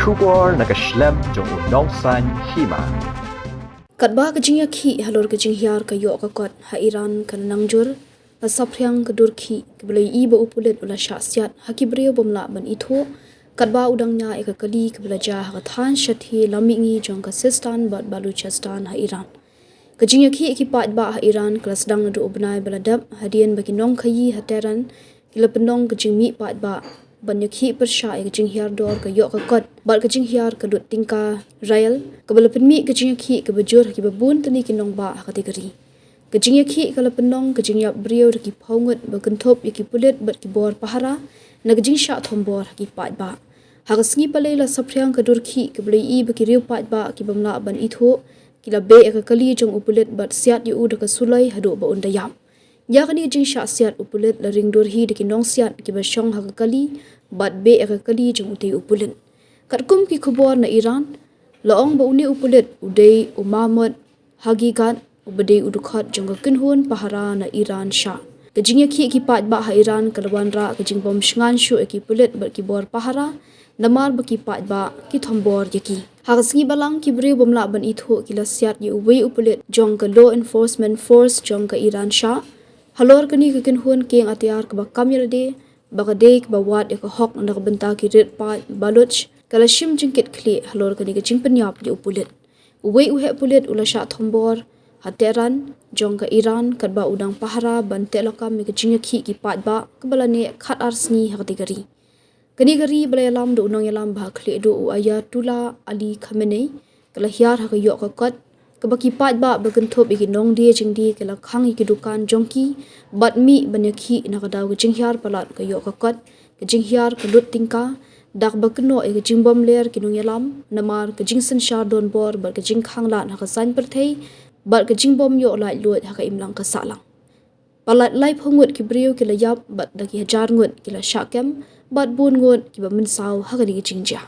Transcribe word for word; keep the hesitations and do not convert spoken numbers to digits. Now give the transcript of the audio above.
Khubor na ka shlem jong u nongsan hima. Katba ka jingïakhih halor ka jinghiar ka ïoh ka kot ha Iran ka nang jur, la saphriang ka dur khih kaba la ïohi ba u pulit u la shah siat ha ki briew bym lah ban ithuh, katba u dang ñiah ïa ka kali kaba la jia ha ka thaiñ shathie lam mihngi jong ka Sistan bad Baluchistan ha Iran. Ka jingïakhih ïa ki paidbah ha Iran ka la sdang naduh u bnai ba la dep, hadien ba ki nongkhaïi ha Tehran ki la pynlong ka jingmih paidbah ban ïakhih pyrshah ïa ka jinghiar dor ka ïoh ka kot bad ka jinghiar ka lut tyngka rial, kaba la pynmih ka jingïakhih kaba jur ha kiba bun tylli ki nongbah ha katei ka ri. Ka jingïakhih ka la pynlong ka jingïap briew da ki phew ngut, ba kynthup ïa ki pulit bad ki bor pahara, na ka jingshah thombor ha ki paidbah. Ha ka sngi Palei la saphriang ka dur khih kaba la ïohi ba ki riew paidbah ki bym lah ban ithuh ki la beh ïa ka kali jong u pulit bad siat ïa u da ka suloi haduh ba un da ïap. Ïa kane ka jingshah siat u pulit la ring dur hi da ki nongsiat kiba shong ha ka kali bad beh ïa ka kali jong utei u pulit. Katkum ki khubor na Iran, la ong ba une u pulit u dei u Mahmoud Hagigat, uba dei u dkhot jong ka kynhun pahara na Iran Shah. Ka jingïakhih ki paidbah ha Iran ka la wanrah ka jingbym shngaiñ shuh ïa ki pulit bad ki bor pahara, namar ba ki paidbah ki thombor ïa ki. Ha ka sngi Balang ki briew bym lah ban ithuh ki la siat ïa uwei u pulit jong ka Law Enforcement Force jong ka Iran Shah. Halor kane ka kynhun kieng atiar kaba kam ïa lade, ba ka dei kaba wad ïa ka hok na ka bynta ki rit paid Baloch, ka la shim jingkitkhlieh halor kane ka jingpynïap ïa u pulit. Uwei u heh pulit u la shah thombor ha Tehran jong ka Iran katba u dang pahara ban tehlakam ïa ka jingïakhih ki paidbah kaba la neh khatar sngi ha katei ka ri. Kane ka ri ba la ïalam da u nongïalam ba ha khlieh duh u Ayatullah Ali Khamenei, ka la hiar ha ka ïoh ka kot, kaba ki paidbah ba kynthup ïa ki nongdie jingdie ki la khang ïa ki dukan jong ki bad mih ban ïakhih na ka daw ka jinghiar palat ka ïoh ka kot, ka jinghiar ka lut tyngka, da kaba kynnoh ïa ka jingbym ler ki nongïalam namar ka jingsynshar donbor bad ka jingkhanglad ha ka saiñ pyrthei bad ka jingbym ïoh laitluid ha ka imlang ka sahlang. Palat laiphew ngut ki briew ki la ïap bad da ki hajar ngut ki la shah kem bad bun ngut kiba mynsaw ha kane ka jingjia.